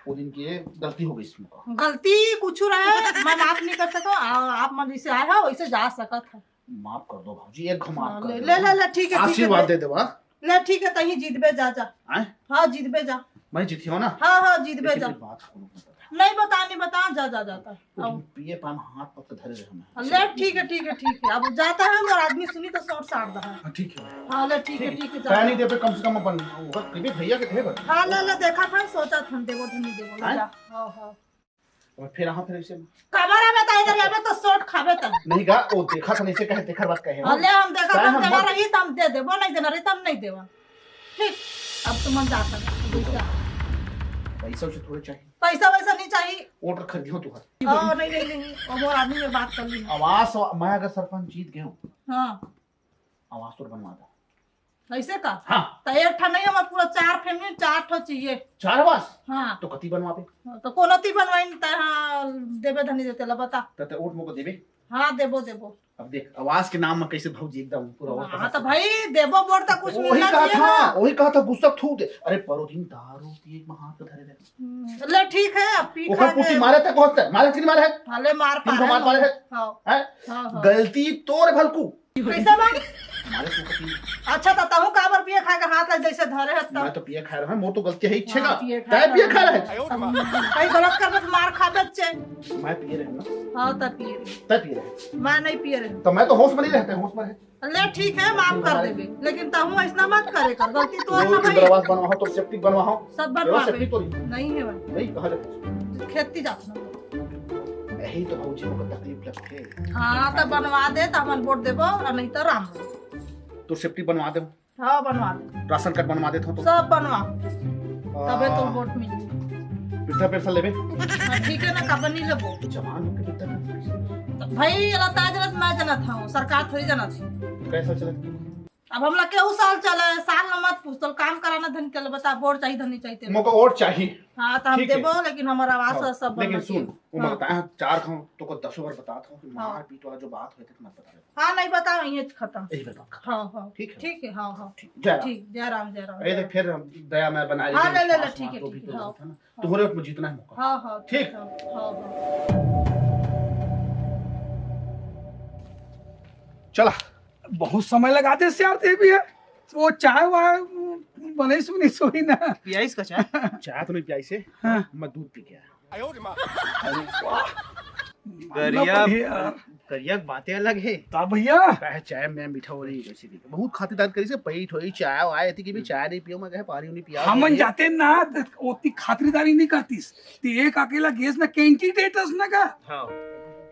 वो दिन की ये गलती हो गई इसमें। गलती कुछ रहे, मैं माफ नहीं कर सका, आ-, आप मन जैसे आए हो, वैसे जा सकत है। माफ कर दो भौजी, एक घुमा हाँ, कर ले, दो। ले, ले, ले, ठीक है, ठीक है, आशीर्वाद ले। दे दो, हाँ? ले, ठीक है, तहीं जीतबे, जा, जा। हैं? हाँ, जीतबे, जा। मैं जीती हूँ ना? हाँ, हाँ, जीतबे, लेकिन जा। एक बात सुनो, मैं बता। नहीं बता, नहीं बता, जा, जा, जाता। वो आओ। दिन पिए पान हाथ पकड़ धरे रहे हमें। ले, ठीक है, ठीक है, ठीक है। अब जाता है, हमारा आदमी सुनी तो शॉर्ट साट दहा। हाँ, ठीक है। हाँ, ले, ठीक है, ठीक है, ठीक है, जा, तय नहीं जा। दे पे कम से कम अपन, वो कभी भैया के थे बस। हाँ, ले, ले, देखा था, सोचा था, देवो, धनी देवो, ले हैं? जा। हाँ, हाँ। और फिर यहाँ फिर इसे काबर आबे त इधर आबे त सोट खाबे त। नहीं गा, वो देखा था, नहीं से कहे, देखा बात कहे हो। अले हम देखा चाहे हम हम देना मत रही त हम दे देबो, नहीं देना रही त हम नहीं देबो। ठीक, अब तुम मन जा सकते हो, जा। पैसा उसे थोड़े चाहिए। पैसा वैसा नहीं चाहिए। ऑर्डर खरीदी हो तुम्हारा। ओ, नहीं, नहीं, नहीं, वो मोर आदमी में बात कर ली। आवास, मैं अगर सरपंच जीत गया हूँ, हाँ। आवास तो बनवा दो। ऐसे का? हाँ। त एक ठा नहीं, हमार पूरा चार फैमिली, चार ठो चाहिए। चार आवास? हाँ। तो कति बनवाबे? हाँ, तो कोनो ती बनवाई नहीं, त हाँ, देबे धनी देते ला, बता। त, त वोट मोको देबे? हाँ, देबो, देबो। अब देख, आवाज के नाम में कैसे भौजी एकदम पूरा वो हाँ, तो भाई, देबो बोल तो कुछ वही मिलना कहा चाहिए था, ना। वही कहा था, गुस्सा थूक दे। अरे, परो दिन दारू पिए के हाथ धरे रहे। हम्म, ले, ठीक है, अब पी ओकर खा पुती ले। मारे तक होता है, मारे कि नहीं मारे है? भले मार तीन पा ठो मार रहे पारे हो। है। हाँ, हैं? हाँ, हाँ। गलती तोर भलकू। कैसे बा? मारे तू कती। अच्छा, तो तहु काबर पिए खाए के हाथ लग जैसे धरे हत मैं तब। तो पिए खाए रहा, मोर तो गलती है, इच्छे हाँ, का। पिए खाए तय पिए रहा। खाए रहे। कहीं गलत कर बस मार खा बच्चे। मैं पिए रहे ना। हाँ, तब पिए रहे। तय पिए रहे। मैं नहीं पिए रहे। तो मैं तो होश में नहीं रहते, होश में रहे। ले, ठीक है, माफ कर देबे, लेकिन तहु ऐसना मत करे कर, गलती तो वो ना भाई। इंद्रावास बनवाओ, तो सेप्टिक बनवाओ। सब ये बनवावे। सेप्टिक तो नहीं। नहीं है भाई। नहीं, कहाँ जाते? खेती जात ना। यही तो भौजी को तकलीफ लगते। हाँ, तो बनवा दे, तो हमन वोट देबो, और नहीं तो राम। तो सेप्टिक बनवा दे। हाँ, बनवा दे। राशन कार्ड बनवा देत हो तो। सब बनवा। आ, तबे तो वोट मिली। वृद्धा पेंशन लेबे? हाँ, ठीक है ना, काबर नहीं लेबो? तो जवान होके वृद्धा पेंशन। तो भाई, एला ताज रत मैं जानत हूँ, सरकार थोड़ी जानत है। कैसा चलत की? अब हमला केहू साल चले, साल न मत पूछ, तो काम कराना धन के बता, वोट चाहिए, धन नहीं चाहिए तेरे। मोको वोट चाहिए। हाँ, तो हम ठीक है। देबो, लेकिन हमारा आवास हाँ, सब लेकिन बनना सुन, चाहिए। वो हाँ। बताया, चार खाऊं तो को दसों बार बताता हूँ कि हाँ। मारपीट वाला जो बात हुई थी, मत बता। हाँ, नहीं बताओ, यहीं खत्म। यही बात खत्म। हाँ, हाँ। ठीक है? ठीक है, हाँ, हाँ। ठीक, जय राम। ठीक, जय राम, जय राम, अरे, जय देख, राम। फिर हम दया मैं बना हाँ, रही ले, ले, ले, हूँ, ठीक है, जो भी ठीक है, तो हाँ। होता है ना, हाँ। तुम्हारे ऊपर जीतना है मौका। हाँ, हाँ, ठीक ठीक। है, हाँ, हाँ। चला। बहुत समय लगा दे यार, ये भी है। वो चाय वाय बने सुनी सोई ना। पियाइस का चाय? चाय तो नहीं पियाइस है। हाँ। मैं दूध पी गया। अरे वाह। करिया, बढ़िया। करिया के बातें अलग है। का भैया? कहे चाय में मीठा हो रही है, कैसे भी। बहुत खातिरदार करी से, पई ठोई चाय आए थी कि भी चाय नहीं पियो, मैं कहे पानी नहीं पिया। हमन जाते ना, त ओती खातिरदारी नहीं करतीस। ते एक अकेला गेस ना, कैंडिडेटस ना का। हाँ।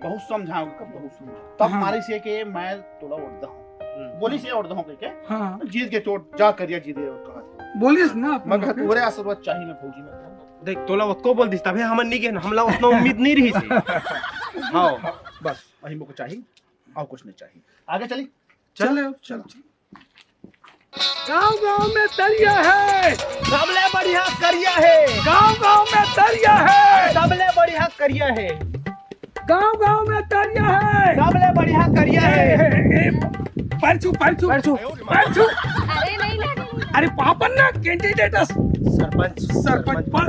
बहुत समझाओ, बहुत समझाओ। तब हाँ। मारी से के मैं तोला वोट दहूं। हम्म। बोली से वोट दहूं के। हाँ। जीत के चोट जा करिया जीत गए और कहा। बोलिस ना, मैं कहा, तोरे आशीर्वाद चाहिए मैं फौजी में। देख, तोला ओतको बोल दिस, तभे हमन नहीं गेन, हमला ओतना उम्मीद नहीं रही से। हाँ, बस, वही मोको चाहिए, और कुछ नहीं चाहिए। आगे चली? चल, चल, चल। गांव गांव में तरिया है। सबले बढ़िया करिया है। गांव गांव में तरिया है। सबले बढ़िया करिया है। गांव गांव में तरिया है। सबले बढ़िया करिया है। ए, ए, ए, परचू, परचू, परचू। परचू। अरे नहीं, नहीं, नहीं। अरे पापन ना, कैंडिडेट। सरपंच। सरपंच पद।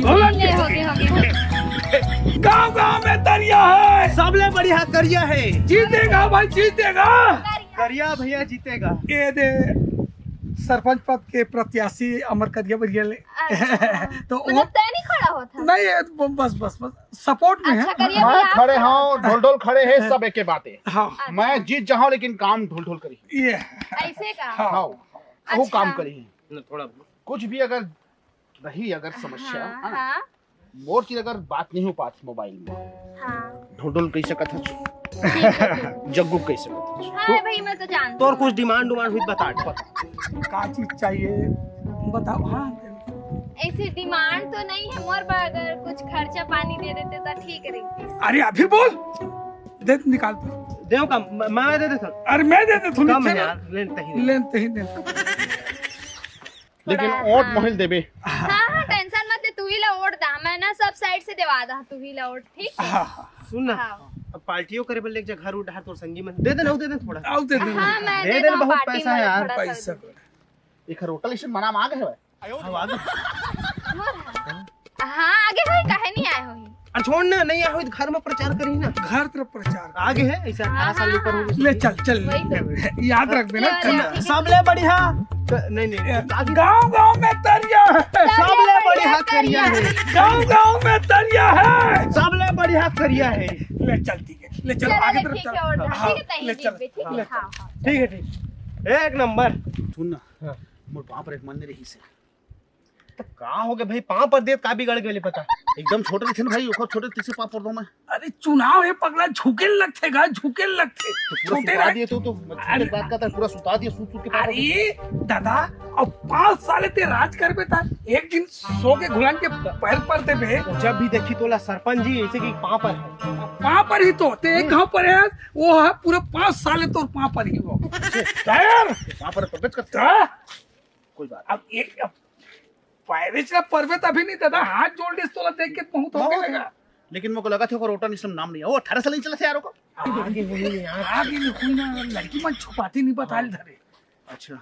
बोलन ले, हो गया, हो गया। गांव गांव में तरिया है। सबले बढ़िया करिया है। जीतेगा भाई, जीतेगा। करिया भैया जीतेगा। ये दे सरपंच पद के प्रत्याशी अमर करिया बढ़िया ले। अच्छा। तो मतलब वो तय नहीं खड़ा होता? नहीं, ये तो बस, बस, बस सपोर्ट में अच्छा, है। करिया मैं भैया, आप खड़े खड़ा हूँ, होता। ढोल ढोल खड़े हैं, हाँ। सब एके बातें। हाँ। अच्छा। मैं जीत जाऊँ, लेकिन काम ढोल ढोल करी। ये है। ऐसे का? हाँ। हाँ, वो अच्छा। काम करी। ना, थोड़ा कुछ भी अगर रही, अगर समस्या, हाँ, है ना? हाँ। मोर चीज अगर बात नहीं हो पाती मोबाइल में, हाँ। ढोल ढोल कही सकत हस, ठीक है। जग्गू कही सकत हस। हाँ भाई, मैं तो जानती तोर हूँ। कुछ डिमांड उमांड हुई बता। का चीज चाहिए बताओ। हाँ। ऐसी डिमांड तो नहीं है मोर पर, अगर कुछ खर्चा पानी दे देते तो ठीक रहती। अरे अभी बोल, दे निकाल तू। देव का म-, मैं दे देता। अरे मैं दे देता हूँ, कम है चल। यार, लेन तही दे। लेन तही दे। लेकिन थोड़ा, ओट हाँ। मोहिल देबे। हाँ, हाँ, टेंशन मत ले, तू ही ला ओट दा, मैं ना सब साइड से देवा दा, तू ही ला ओट, ठीक? हाँ, हाँ। सुन ना, हाँ। अब पार्टियों करे बल्ले एक जगह घर उधार तोर संगी मन दे दे ना, दे दे थोड़ा। आओ दे दे। हाँ, मैं दे दे दे, दूँ, बहुत पार्टी पैसा है में यार। थोड़ा सा पैसा दे दे। एक होटल इसे मना मांग है भाई। हाँ, आगे। हाँ, आगे होई, काहे नहीं आए होई? अरे छोड़ ना, नहीं आए होई तो घर में प्रचार करी ना। घर तरफ प्रचार। आगे है, ऐसे अठारह साल ऊपर हो गए। ले चल, चल। वही तो। याद रख देना, ले, चल। ले। सबले बढ़िया। च-, नहीं, नहीं, आगे। गाँव गाँव में तरिया है। सबले बढ़िया करिया है। गाँव गाँव में तरिया है। सबले बढ़िया करिया है। ले चल, ठीक है। ले चल, चल, आगे ले, तरफ ठीक चल। है, और हाँ, ठीक है, तहीं ले चल। जीत भी, ठीक है, हाँ। हाँ, हाँ। ठीक है, ठीक। एक नंबर। सुन ना, हाँ। मोर पाँव पर एक मन नहीं रही से। तो का हो गया भाई, पाँव पर देत का बिगड़ गए पता? एकदम छोटे रहिथे ना भाई, ओकर छोटे तीसरे पाँव पर दो मैं। अरे चुनाव है पगला, झुके लगथे गा, झुके लगथे। तो पूरा छोटे सुता रह- दिए तो, तो मैं छोटे अरे बात का था, पूरा सुता दिए, सूत सूत के पाँव पर। अरे दादा, अब पाँच साल ते राज करबे ता, एक दिन सो के घुलान के पैर पर देबे। जब भी देखी तोला सरपंच जी ऐसे कि पाँव पर है। पाँव पर ही तो, ते एक हाँ। घाव पर है, वो है पूरा पाँच साल तोर पाँव पर ही वो। तैयार? पाँव पर प्रवेश कर। हाँ। कोई बात अब एक, अब पायरेच ला परबे तभी नहीं दादा, हाथ जोड़ लिस तोला देख के बहुत हो बहुत गया। लेकिन मोको लगत हे ओकर वोटर लिस्ट में नाम नहीं हे। वो अठारह साल नहीं चला थे यार ओकर। आगे नहीं, आगे नहीं, कोई ना, लड़की मन छुपाती नहीं बताल धरे। अच्छा।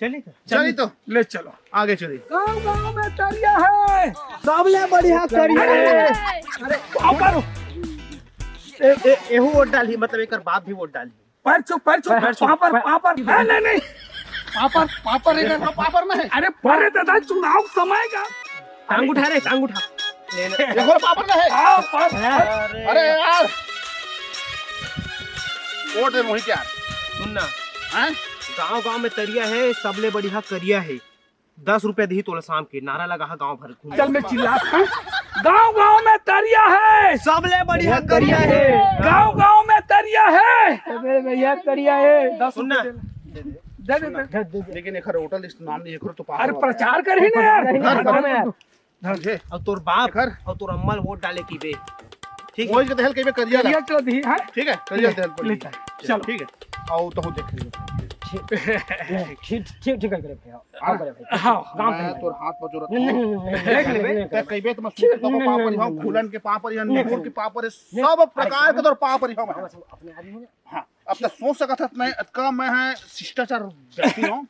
चली तो। चली तो। ले चलो। आगे चली। गाँव गाँव में तरिया हे। सबले बढ़िया तरिया हे। अरे, पापड़। ए, ए, एहू वोट डाली, मतलब एकर बाप भी वोट डाली। पर चुप, पर चुप, पर चुप, पापड़, पर पापड़। नहीं, नहीं, नहीं। पापड़, पापड़ हे ना। पापड़ ना हे। अरे, परे दादा, चुनाव समय का। टांग उठा रे, टांग उठा। देखो, पापड़ ना हे। हाँ, पापड़। अरे यार, वोट दे मोहित यार। सुन ना। हैं? गाँव गाँव में तरिया हे, सबले बढ़िया करिया हे। दस रुपया दिही तोला शाम के, नारा लगा हा गाँव भर घूम। चल मैं चिल्ला। गाँव गाँव में तरिया हे। सबले बढ़िया करिया हे। गाँव गाँव में तरिया हे। सबले बढ़िया करिया हे। दस सुन ना। रुपया दे दे। दे दे। लेकिन एकर वोटर लिस्ट नाम नहीं, एकर तो पास अरे हुआ। प्रचार कर ही ना यार। धर, धर। धर। अउ तोर बाप एकर? अउ तोर अम्मा ल वोट डाले की बे। ठीक हे? वही के दहल के बे करिया ला। करिया तो दी, हाँ? ठीक हे, करिया दहल पर ले दी। चल, चलो। ठीक हे, आओ तो देख लियो। ठीक, ठीक, ठीक, ठीक करे भैया। हाँ। आओ करे भाई। हाँ, काम मैं करे। तोर हाथ पर जोरत नहीं, नहीं, नहीं, नहीं, देख नहीं, लेबे। नहीं, ते कहिबे तो मैं सूत के पाँव पर ही हूँ, नहीं, फूलन के पाँव पर ही हूँ, नहीं, नींबू के पाँव पर ही, नहीं, सब प्रकार के तोर पाँव पर ही हूँ मैं। अपने आदमी हो ना। हाँ, अब तो सोच सकत हस, मैं अतका मैं है शिष्टाचार व्यक्ति हूँ।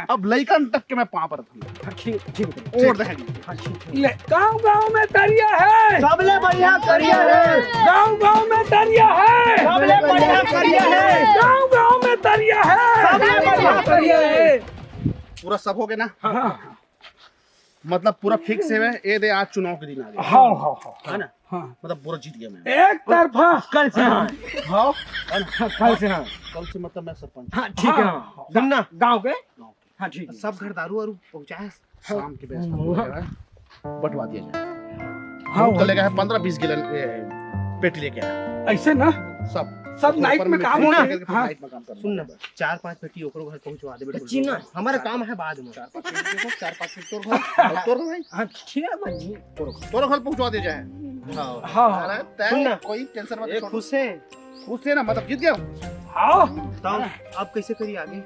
अब लइकन तक के मैं पाँव पर हूँ। हाँ, ठीक, ठीक, ठीक। और देख लीजिए। हाँ, ठीक, ठीक। ले, गाँव गाँव में तरिया हे। सबले बढ़िया करिया हे। गाँव गाँव में तरिया हे। सबले बढ़िया करिया हे। गाँव गाँव में तरिया हे। सबले बढ़िया करिया हे। पूरा सब हो गया ना? हाँ। मतलब पूरा फिक्स हे। ए दे, आज चुनाव के दिन आ गया। हाँ, हाँ, हाँ। है ना? हाँ। मतलब पूरा जीत गया मैं। एक तरफा। कल से हाँ। हाँ। है ना? कल से हाँ। कल से मतलब मैं सरपंच। हाँ, ठीक है। हाँ। सुन ना। गाँव के? गाँव के। हाँ, ठीक है। सब घर दारू वारू पहुँचाए, हाँ। शाम के व्यवस्था हो जाएगा। बंटवा दिया जाए। हाँ, वो तो लेगा है पन्द्रह बीस गैलन, ए, पेटी लेके आया। ऐसे ना? सब। सब नाइट में काम होना है। हाँ। नाइट में काम करना सुन ना, है। चार पांच पेटी ओकरो घर पहुंचवा दे बेटा। चिन्ना, हमारा काम है बाद में। चार पांच पेटी देखो, चार पांच पेटी तोर घर, और तोर घर भाई। हाँ, ठीक है भाई। तोर, तोर घर पहुंचवा दे जाए। हाँ। हाँ, हाँ। अरे, तै सुन ना। कोई टेंशन मत ए, छोड़। खुश है? खुश है ना, मतलब जीत गया। हाँ। तब अब कैसे करी आगे?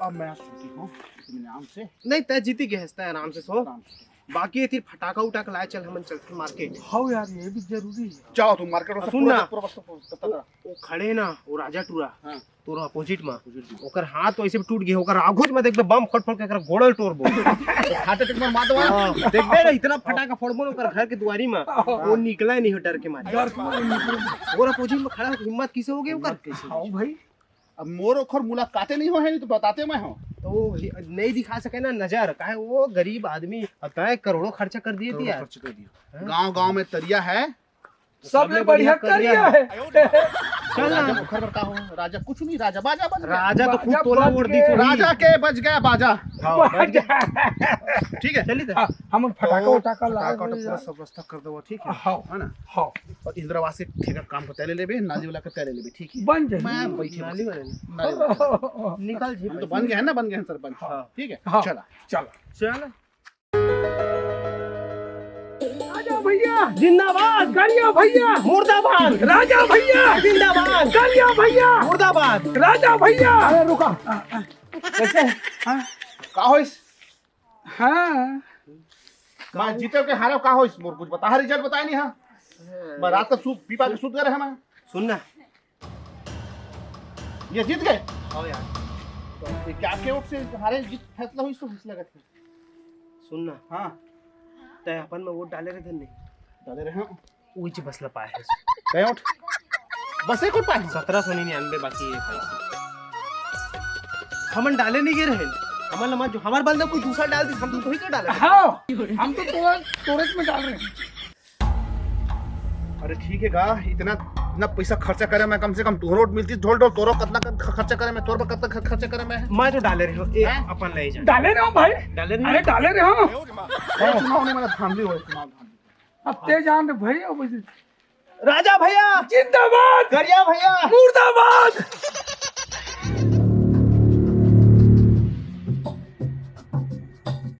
अब मैं सोची हूँ, इतने आराम से। नहीं, तै जीती गया है, तै आराम से सो। आराम से। बाकी ये तीर फटाका उटाका लाए चल, हमन चलथन मार्केट। हाँ यार, ये भी जरूरी है। जाओ तुम मार्केट में से सुन पूरा ना। पूरा वस्तु, पूरा वस्तु वो, करा। वो खड़े ना, वो राजा टूरा, हाँ। तोर अपोजिट में। अपोजिट में। ओकर हाथ तो ऐसे भी टूट गया, ओकर आगुज में देखबे बम फट फट के एकरा गोड़ल टोरबो। वो हाथ टिक मार मार दो। हाँ, देखबे ना, इतना फटाका फोड़बो ना ओकर घर के दुआरी में, हाँ। वो निकला नहीं हो डर के मारे। डर के मारे निकले। और अपोजिट में खड़ा हो, हिम्मत किसे हो गया ओकर? हिम्मत कैसे? हाँ भाई। अब मोर ओखर मुलाकाते नहीं हो है, नहीं तो बताते मैं हूँ। तो वो ही-, नहीं दिखा सके ना नजर, काहे वो गरीब आदमी, अब तय करोड़ों खर्चा कर दिए थी करोड़ों यार। खर्च कर दिया। हैं? गांव गांव में तरिया है। सबले सबले बढ़िया बढ़िया करिया करिया है। चल ना। राजा ओखर बर का हो? राजा कुछ नहीं, राजा बाजा बज गया। राजा तो खुद बाजा तोला बज ओढ़ दी गया। थोड़ी। राजा के बज गया बाजा। हाँ, बज गया। ठीक है। चली तो। हाँ, हम फटाका तो उटाका ला फटाका तो रहे पूरा हैं। सब व्यवस्था कर दो, ठीक है? हाँ। है ना? हाँ। और इंदिरा आवास के ठेका काम को तय ले लेबे, नाली वाला के तय ले लेबे, ठीक है? बन जाए। मैं बैठे नाली वाले ने। नाली वाला। निकल जी हम तो भाई। बन गए हैं ना, बन गए हैं सरपंच। हाँ। ठीक है? हाँ। चला। चला। चल। राजा भैया जिंदाबाद। करिया भैया मुर्दाबाद। राजा भैया जिंदाबाद। करिया भैया मुर्दाबाद। राजा भैया। अरे रुका। कैसे? हाँ? का होइस? हाँ। मैं जीते के हारे का होइस? मोर कुछ बता, रिजल्ट बताए नहीं, हाँ? मैं रात का सूत, पी पा के सूत गए रहे मैं। सुन ना। ये जीत गए? आओ यार। तो ये क्या के वोट से हारे जीत फैसला होइस तो फैसला करते? सुन ना। हाँ। तय अपन में वोट डाले रहे धन नहीं। डाले रहे हाँ। उइच बस ला पाए है। कई वोट? बस एक वोट पाए हैं। सत्रह सौ निन्यानवे बाकी है भाई। हमन डाले नहीं गे रहे। हमन लमा जो हमार बंदा कोई दूसरा डाल दी, हम तो वही का डाले। हाँ, हम तो तोरा, तोरे में डाल रहे हैं। अरे ठीक है गा, इतना, इतना पैसा खर्चा करे मैं, कम से कम तोरो मिलती ढोल ढोल, तोरो कितना ख-, खर्चा करे मैं, तोर पर कितना ख-, खर्चा करे मैं। मैं तो डाले रहे हो, ए, हैं? अपन ले जा। डाले रहे हो भाई? डाले रहे हो? अरे डाले रहे हो? ए, चुनाव नहीं, मतलब धांधली हो, चुनाव धांधली। अब ते जान दे भाई, अब राजा भैया जिंदाबाद। गरिया भैया मुर्दाबाद।